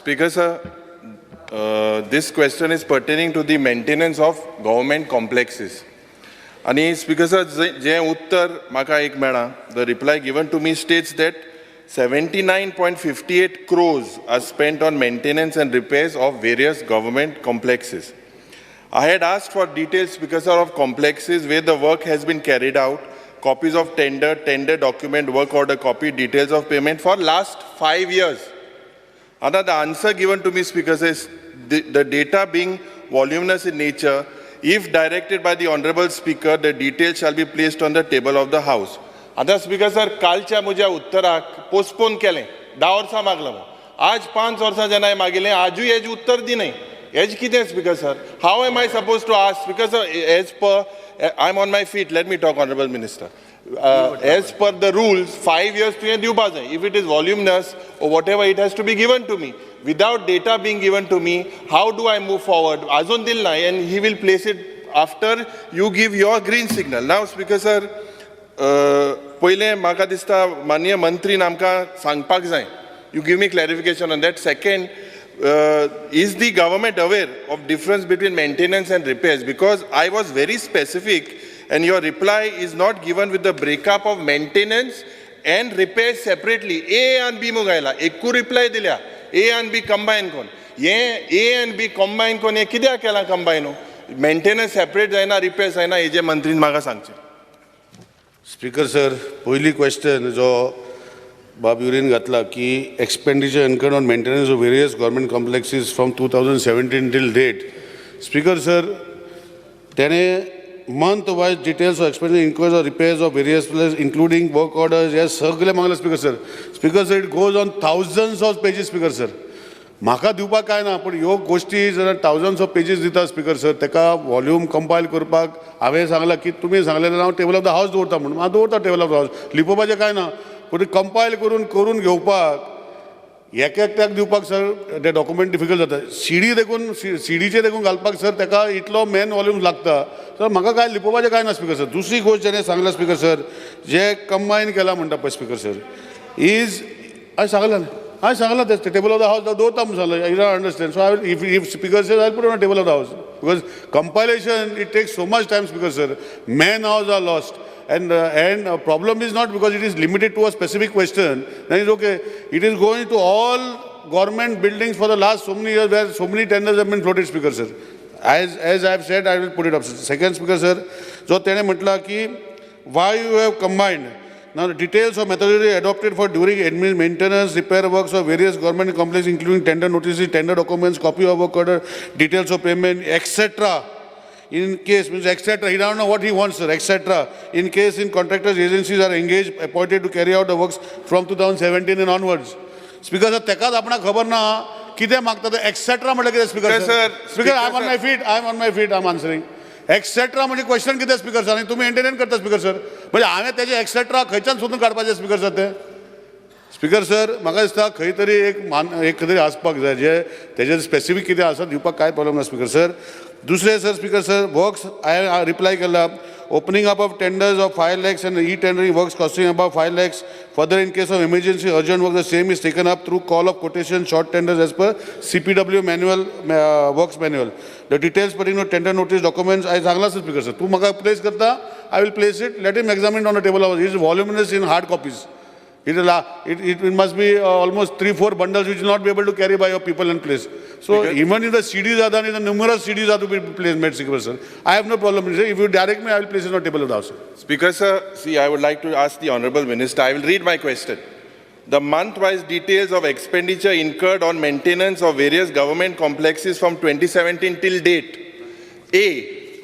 Speaker sir, this question is pertaining to the maintenance of government complexes. आनी speaker sir, जें उत्तर म्हाका एक मेळ्ळां, the reply given to me states that 79.58 crores are spent on maintenance and repairs of various government complexes. I had asked for details because of complexes where the work has been carried out, copies of tender, tender document, work order copy, details of payment for last 5 years. Another the answer given to me, Speaker, says the data being voluminous in nature, if directed by the Honorable Speaker, the details shall be placed on the table of the House. आतां speaker sir, कालच्या म्हज्या उत्तराक postpone केलें. 10 वर्सां मागलां. आज 5 वर्सां जेन्ना हांवें मागिल्लें, आजूय हेजें उत्तर दिनाय. हेजें कितें, Speaker sir? How am I suppose to ask, Speaker sir? As per, I am on my feet, let me talk, Honourable Minister. As per the rules, 5 years तुवें दिवपा जाय. If it is voluminous or whatever, it has to be given to me. Without data being given to me, how do I move forward? अजून दिल ना, and he will place it after you give your green signal. Now, Speaker sir, पयलें म्हाका दिसता माननीय मंत्रीन आमकां सांगपाक जाय. You give me clarification on that. Second, is the government aware of difference between maintenance and repairs? Because I was very specific and your reply is not given with the breakup of maintenance and repairs separately. A and B मुगायला एकू reply दिल्या, ए आनी बी combine कोन. हे ए आनी बी combine कोन, हे कित्याक केलां कंबायन? मेंटेनन्स सेपरेट जायना, रिपेयर जायना. हेजे मंत्रीन म्हाका सांगचें. स्पीकर सर, पयली क्वेश्चन जो बाब युरीन घातला की expenditure incurred on maintenance of various government complexes from 2017 till date. Speaker sir, तेणे month wise details of expenditure incurred or repairs of various place, including work orders, हे सगळे मागले, Speaker sir. Speaker sir, it goes on thousands of pages, Speaker sir. म्हाका दिवपाक काय ना, पूण ह्यो गोश्टी जर थावजंड्स ऑफ पेजीस दिता, स्पीकर सर, तेका वॉल्यूम कंपायल करपाक हांवें सांगलां की तुमी सांगलें हांव टेबल ऑफ the house दवरता म्हणून. हांव दवरता टेबल ऑफ the house, लिपोवपाचें कांय ना. पूण कंपायल करून करून घेवपाक, एक एकट्याक दिवपाक सर, ते डॉक्युमेंट डिफिकल्ट जाता. सीडी देखून, सीडीचे देखून घालपाक सर, तेका इतलो मॅन वॉल्यूम लागता सर. म्हाका काय लिपोवपाचें कांय ना, स्पीकर सर. दुसरी गोश्ट जेणे सांगला, स्पीकर सर, जे कंबायन केला म्हणटा पळय, स्पीकर सर, is हांवें सांगलां, हांवें सांगलां तें टेबल ऑफ the house दवरता म्हणून सांगलें. You understand? So I if Speaker sir, I put on table of the House because compilation, it takes so much time, Speaker sir. Man hours are lost and problem is not because it is limited to a specific question, then it's okay. It is going to all government buildings for the last so many years where so many tenders have been floated, Speaker sir. As I have said, I will put it up. Second, Speaker sir, जो तेणे म्हटलं की why you have combined. Now, the details of methodology adopted for during admin maintenance, repair works of various government complexes, including tender notices, tender documents, copy of work order, details of payment, etc. In case, means etc. He don't know what he wants, sir, etc. In case in contractors, agencies are engaged, appointed to carry out the works from 2017 and onwards. Speaker sir, तेकाच आपणाक खबर ना कितें मागता ते. Etcetera म्हटल्यार कितें, speaker Speaker sir, Speaker, I am on Speaker my feet, I am on my feet, I am answering. Etcetera म्हणजे क्वेश्चन कितें, स्पीकर सर? आनी तुमी एंटरटेन करता, स्पीकर सर. म्हणजे हांवें तेजे एक्सेट्रा खंयच्यान सोदून काडपाचें, स्पीकर सर, ते? स्पीकर सर, म्हाका दिसता खंय तरी एक मान एक खंय तरी आसपाक जाय, जे तेजेर स्पेसिफीक कितें आसा, दिवपाक कांय प्रॉब्लम ना, स्पीकर सर. दुसरें sir, Speaker sir, works हांवें रिप्लाय केला, opening up of tenders of 5 lakhs and e-tendering works costing above 5 lakhs. Further, in case of emergency urgent work, the same is taken up through call of quotation, short tenders as per CPW manual, works manual. The details pertaining to tender notice documents, I सांगला sir, Speaker sir. तूं म्हाका place करता, I will place it, let him examine on the table of, it is voluminous in hard copies. It must be almost three, four bundles which will not be able to carry by your people and place. So even if the CDs are done, if the numerous CDs are to be placed, made, Speaker sir. I have no problem. If you direct me, I will place it on the table of the house. Speaker sir, see, I would like to ask the Honorable Minister, I will read my question. The month-wise details of expenditure incurred on maintenance of various government complexes from 2017 till date. A.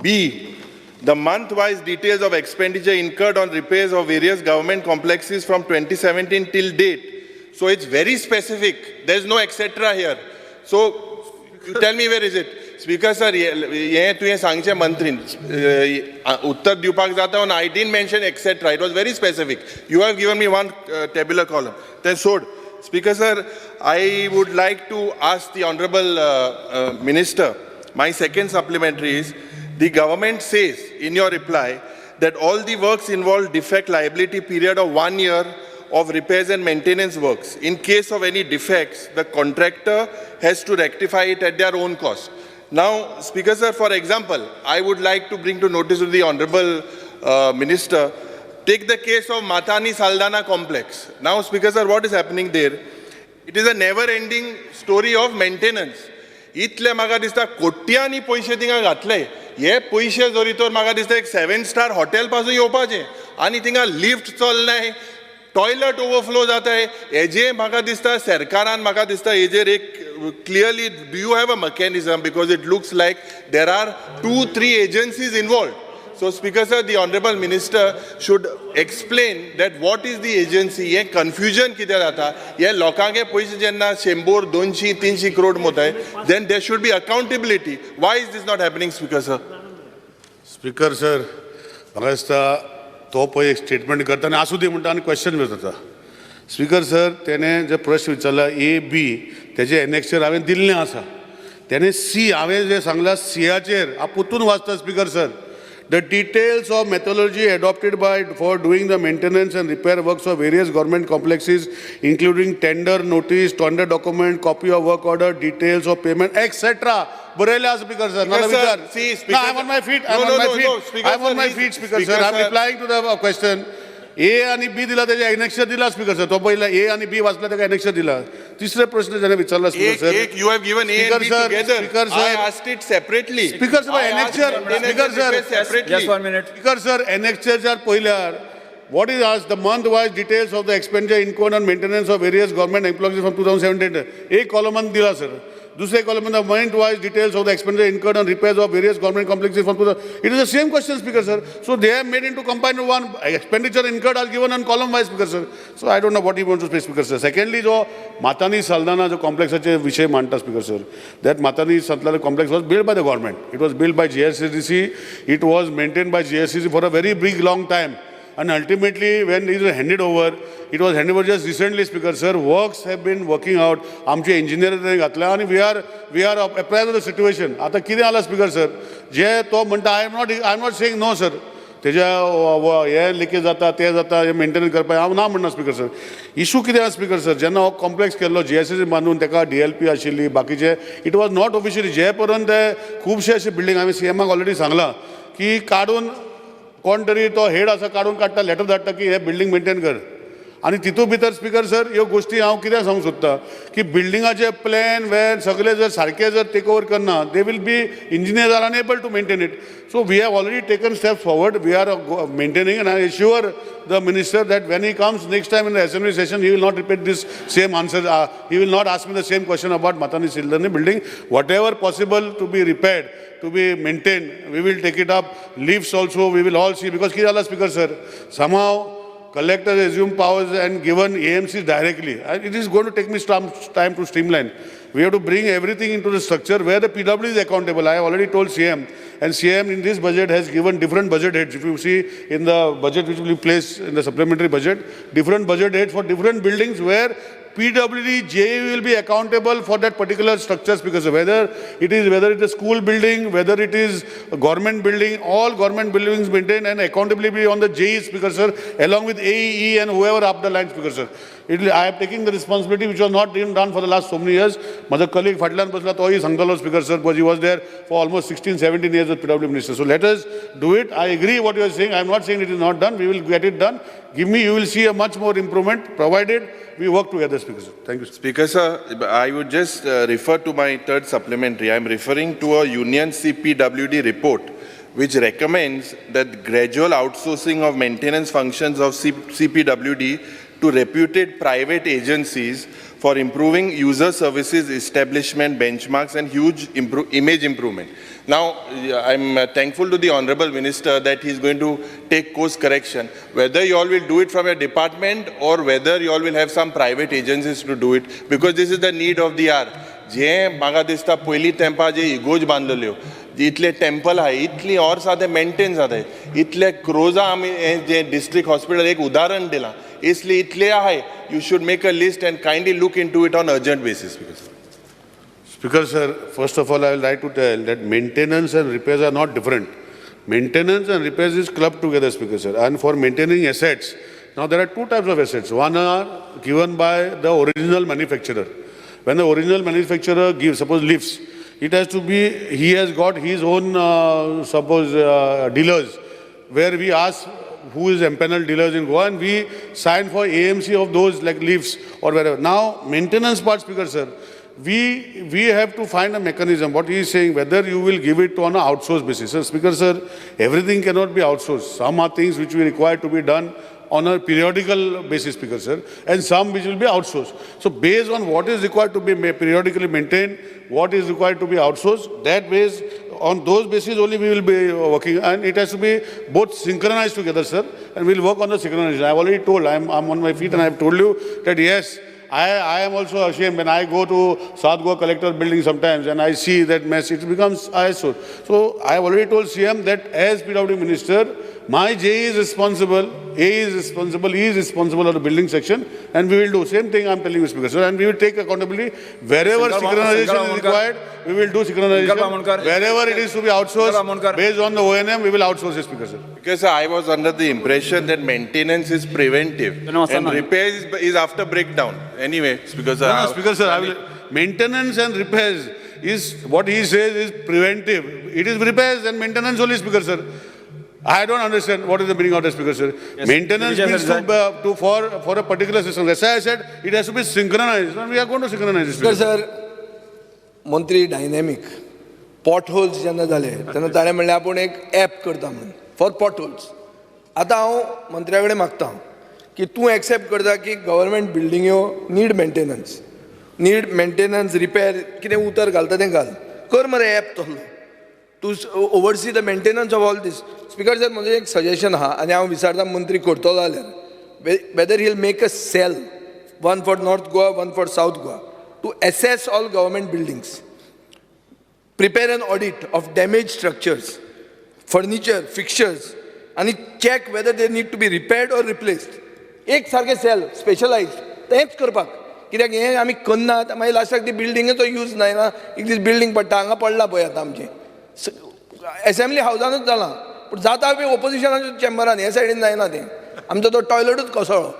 B. The month-wise details of expenditure incurred on repairs of various government complexes from 2017 till date. So it's very specific. There's no etc. here. So you tell me, where is it? Speaker sir, हे तुवें सांगचें मंत्रीन, उत्तर दिवपाक जाता. I didn't mention etcetera. It was very specific. You have given me one tabular column. तें सोड. Speaker sir, I would like to ask the Honourable Minister, my second supplementary is, the government says in your reply that all the works involve defect liability period of one year. of repairs and maintenance works. In case of any defects, the contractor has to rectify it at their own cost. Now, Speaker sir, for example, I would like to bring to notice of the Honorable Minister, take the case of Matani Saldana complex. Now, Speaker sir, what is happening there? It is a never-ending story of maintenance. इतले म्हाका दिसता कोट्यांनी पयशे थिंगा घातले. हे पयशे जरी तर म्हाका दिसता एक 7 स्टार हॉटेल पासून येवपाचें, आनी थिंगा लिफ्ट चलनाय, टॉयलट ओवरफ्लो जाताय. हेजे म्हाका दिसता सरकारान म्हाका दिसता हेजेर एक clearly, do you have a mechanism? Because it looks like there are 2-3 agencies involved. So Speaker sir, the Honorable Minister should explain that what is the agency, हे confusion कितें जाता. हे लोकांके पयशे जेन्ना 100, 200, 300 crore मोताय, then there should be accountability. Why is this not happening, Speaker sir? Speaker sir, म्हाका दिसता तो पळय एक स्टेटमेंट करता आनी आसूं दी म्हणटा आनी क्वेश्चन विचारता. स्पीकर सर, तेणें जे प्रश्न विचारला ए बी तेजे एनेक्सचेर हांवें दिल्लें आसा. तेणें सी हांवें जें सांगलां सियाचेर हांव परतून वाचता speaker sir. The details of methodology adopted by for doing the maintenance and repair works of various government complexes, including tender notice, tender document, copy of work order, details of payment, etc. बरयलें आसा speaker sir. Speaker sir, see, Speaker, No, I'm on my feet. I'm no, on my no, feet. No, Speaker I'm on sir, my feet, Speaker sir. I'm sir. replying to the question. ए आनी बी दिला तेजे annexure दिला speaker sir. तो पयला ए आनी बी वाचला ताका annexure दिला. तिसरे प्रश्न जाणे विचारला स्पीकर एक सर. एक, you have given A Speaker and B sir, together. Speaker sir. I asked it separately. Speaker sir, I asked annexure, maintenance Speaker and sir. repairs separately. Just 1 minute. Speaker sir, annexure पयल्यार what is asked, the month-wise details of the expenditure incurred on maintenance of various government employees from 2017. एक कॉलमान दिला sir. दुसरे कॉलमान the month-wise details of the expenditure incurred on repairs of various government complexes from 2000. It is the same question, Speaker sir. So they have made into combined one. Expenditure incurred are given on column-wise, Speaker sir. So I don't know what he wants to say, Speaker sir. Secondly, जो मातानी साल्दाना जो कॉम्प्लेक्साचे विषय मांडटा Speaker sir, that Matani Saldanha complex was built by the government. It was built by GSCDC. It was maintained by GSCDC for a very big long time. And ultimately, when it was handed over, it was handed over just recently, Speaker sir. Works have been working out. आमचे engineer घातले आनी we are apprised of the situation. आतां कितें जाला speaker sir, जे तो म्हणटा, I am not saying no sir. तेज्या हे लिकेज जाता, ते जाता, हे मेंटेन करपाक हांव ना म्हणना स्पीकर सर. इशू कितें आसा स्पीकर सर, जेन्ना हो कॉम्प्लेक्स केल्लो जीएसएस बांदून ताका डीएलपी आशिल्ली बाकीचे, it was not officially. जे पर्यंत ते खुबशे अशे बिल्डींग हांवें सीएमाक ऑलरेडी सांगलां की काडून कोण तरी तो हेड आसा काडून काडटा, लेटर धाडटा की हे बिल्डींग मेंटेन कर. आनी तितू भितर स्पीकर सर ह्यो गोश्टी हांव कितें सांगूंक सोदता की बिल्डिंगाचे प्लॅन वेन सगळे जर सारके जर टेक ओवर करना, they will be engineers are unable to maintain it. So we have already taken step forward, we are maintaining, and I assure the minister that when he comes next time in the assembly session, he will not repeat this same answer. He will not ask me the same question about Matani Saldanha building. Whatever possible to be repaired, to be maintained, we will take it up. Lifts also, we will all see. Because कितें जाला speaker sir, somehow collectors assume powers and given AMCs directly. And it is going to take me some time to streamline. We have to bring everything into the structure where the PW is accountable. I have already told CM, and CM in this budget has given different budget heads. If you see in the budget which will be placed in the supplementary budget, different budget heads for different buildings where PWD, JE will be accountable for that particular structures, because whether it is school building, whether it is a government building, all government buildings maintained and accountability on the JE, Speaker sir, along with AEE and whoever up the line, Speaker sir. I am taking the responsibility which was not even done for the last so many years. My colleague फाटल्यान बसला तोय सांगतालो Speaker sir, because he was there for almost 16-17 years as PW minister. So let us do it. I agree what you are saying. I am not saying it is not done. We will get it done. Give me, you will see a much more improvement, provided we work together, Speaker sir. Thank you, sir. Speaker sir, I would just refer to my third supplementary. I am referring to a Union CPWD report which recommends that gradual outsourcing of maintenance functions of CPWD to reputed private agencies for improving user services, establishment, benchmarks, and huge image improvement. Now, I'm thankful to the Honorable Minister that he's going to take course correction. Whether you all will do it from your department or whether you all will have some private agencies to do it, because this is the need of the hour. जे म्हाका दिसता पयलीं तेंपा जे इगोज बांदलेल्यो, इतले temple आहाय, इतली वर्सां ते maintain जाताय, इतले क्रोजा आमी जे डिस्ट्रिक्ट हॉस्पिटल एक उदाहरण दिलां, इसलिए इतले आहाय. You should make a list and kindly look into it on urgent basis. Speaker sir, first of all I would like to tell that maintenance and repairs are not different. Maintenance and repairs is clubbed together, Speaker sir. And for maintaining assets, Now there are two types of assets. One are given by the original manufacturer. When the original manufacturer gives, suppose lifts, it has to be, he has got his own, suppose, dealers, where we ask who is empaneled dealers in Goa, and we sign for AMC of those like lifts or wherever. Now, maintenance part, Speaker sir, we have to find a mechanism. What he is saying, whether you will give it on an outsourced basis. So, Speaker sir, everything cannot be outsourced. Some are things which will require to be done on a periodical basis, Speaker sir, and some which will be outsourced. So based on what is required to be periodically maintained, what is required to be outsourced, that base, on those bases only we will be working, and it has to be both synchronized together, sir, and we'll work on the synchronization. I've already told, I'm on my feet and I've told you that yes, I am also ashamed when I go to South Goa Collector building sometimes and I see that mess, it becomes eyesore. So I have already told CM that as PWD minister, my J is responsible, A is responsible, E is responsible of the building section, and we will do same thing I am telling you, Speaker sir, and we will take accountability wherever synchronization is required, we will do synchronization. Wherever it is to be outsourced, based on the O&M, we will outsource it, Speaker sir. Because I was under the impression that maintenance is preventive and repair is after breakdown. Anyway, Speaker sir. No, Speaker sir, I will, maintenance and repairs is what he says is preventive. It is repairs and maintenance only, Speaker sir. I don't understand what is the meaning of that, Speaker sir. Yes. Maintenance means to for a particular system. That's why I said it has to be synchronized, and we are going to synchronize it. Speaker sir, मंत्री dynamic potholes जेन्ना जाले तेन्ना ताणें म्हणलें आपूण एक app करता म्हणून फॉर पॉटहोल्स. आतां हांव मंत्र्या कडेन मागता की तूं एक्सेप्ट करता की गव्हर्मेंट बिल्डिंग्यो नीड मेंटेनन्स रिपेर कितें उतर घालता तें घाल कर मरे एप तसलो to oversee the maintenance of all this. Speaker sir, म्हजें एक सजेशन आहा आनी हांव विचारता मंत्री करतलो जाल्यार whether he will make a cell, one for North Goa, one for South Goa, to assess all government buildings, prepare an audit of damaged structures, furniture, fixtures, and check whether they need to be repaired or replaced. एक सारकें sale specialised तेंच करपाक, कित्याक हें आमी करनात मागीर लास्टाक ती बिल्डिंगेचो यूज जायना. एक दीस बिल्डींग पडटा हांगा पडला पळय आतां आमचें एसेंब्ली हावजानूच जालां, पूण जाता बी ओपोजिशनाच्या चेंबरान हे सायडीन जायना तें. आमचो तो टॉयलेटूच कोसळ्ळो.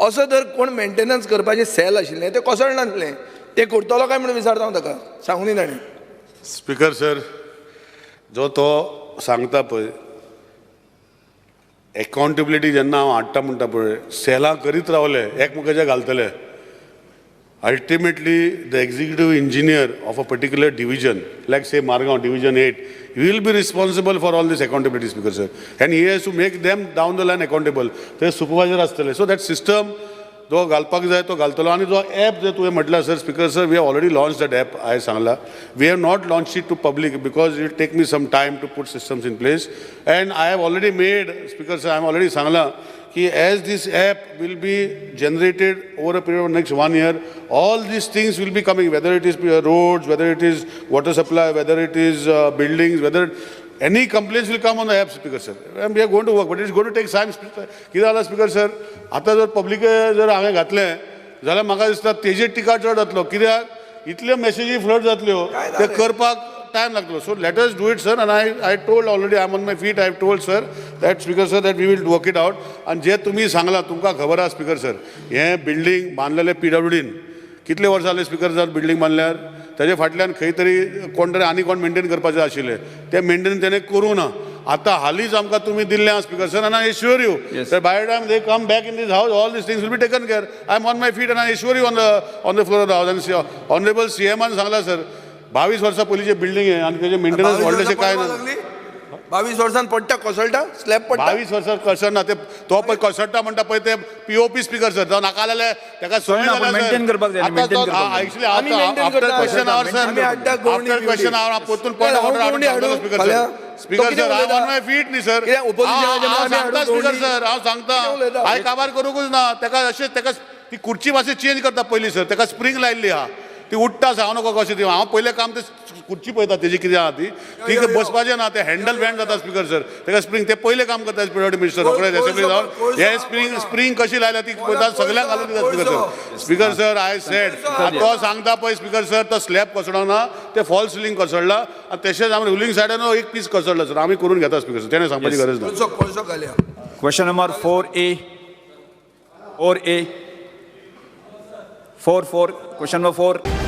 असो जर कोण मेंटेनन्स करपाचें सेल आशिल्लें तें कोसळनासलें, तें करतलो काय म्हणून विचारता हांव ताका, सांगूनी ताणें. स्पीकर सर, जो तो सांगता पळय एकाउंटेबिलिटी जेन्ना हांव हाडटा म्हणटा पळय, सेलां करीत रावले एकमेकाचे घालतले. Ultimately the executive engineer of a particular division, like say Margao division 8, he will be responsible for all this accountability, Speaker sir, and he has to make them down the line accountable. ते supervisor आसतले. So that system जो घालपाक जाय तो घालतलो. आनी जो app जे तुवें म्हटला sir, Speaker sir, we have already launch that app. हांवें सांगला we have not launch it to public because it take me some time to put systems in place, and I have already made, Speaker sir, हांवें already सांगलां की as this app will be generated over a period of next 1 year, all these things will be coming, whether it is roads, whether it is water supply, whether it is buildings, whether any complaints will come on the app, Speaker sir. And we are going to work, but it is going to take time. कितें जालां speaker sir, आतां जर public जर हांवें घातलें जाल्यार म्हाका दिसता तेजेर टिका चड जातलो, कित्याक इतल्यो मॅसेजी फ्लड जातल्यो ते करपाक टायम लागतलो. So let us do it sir. And I told already, I am on my feet, I have told sir that Speaker sir that we will work it out. आनी जे तुमी सांगलां तुमकां खबर आसा स्पीकर सर, हें building बांदलेलें पीडब्ल्यूडीन कितले वर्सां जाले स्पीकर सर बिल्डींग बांदल्यार, ताजे फाटल्यान खंय तरी कोण तरी आनी कोण मेंटेन करपाचें आशिल्लें, तें मेंटेन तेणें करूं ना. आतां हालींच आमकां तुमी दिल्लें आसा स्पीकर सर, आनी I assure you that by the time they come back in this house all these things will be taken care. I am on my feet and I assure you on the floor of the house. आनी honourable सीएमान सांगलां sir, 22 वर्सां पयलींचें building हें आनी तेजें maintenance व्हडलेशें कांय ना. 22 वर्सां पडटा, कोसळटा, स्लॅब पडटा. 22 वर्सां कोसळना ते, तो पळय कोसळटा म्हणटा पळय ते पीओपी स्पीकर सर, तो नाका जाल्यार ताका सवय जाल्या. मेंटेन करपाक जाय. After question hour sir, after question hour परतून point of order speaker sir. Speaker sir, हांव ऑन my feet न्ही सर, हांव सांगता स्पीकर सर, हांव सांगता हांवें काबार करूंकूच ना ताका. अशें ताका ती खुर्ची मातशी चेंज करता पयलीं सर, ताका स्प्रींग लायिल्ली आहा ती उठ्ठा, सांगू नको कशें ती. हांव पयलें काम ते खुर्ची पळयता तेजी कितें आहा ती, ती बसपाचें ना, ते हँडल बँड जाता स्पीकर सर, ताका स्प्रींग ते पयलें काम करता पीडब्ल्यूडी मिनिस्टर रोखडेच असेंब्ली जावन हे स्प्रींग स्प्रींग कशी लायल्या ती पळयता, सगळ्यांक घालून दिता speaker sir. Speaker sir, I said तो सांगता पळय स्पीकर सर, तो स्लॅब कोसळना, ते फॉल सिलींग कोसळ्ळा आनी तशेंच आमी रुलींग सायडान एक पीस कोसळ्ळा सर, आमी करून घेता स्पीकर सर, तेणें सांगपाची गरज ना. Question number 4A. 4A. 4, 4. Question number 4.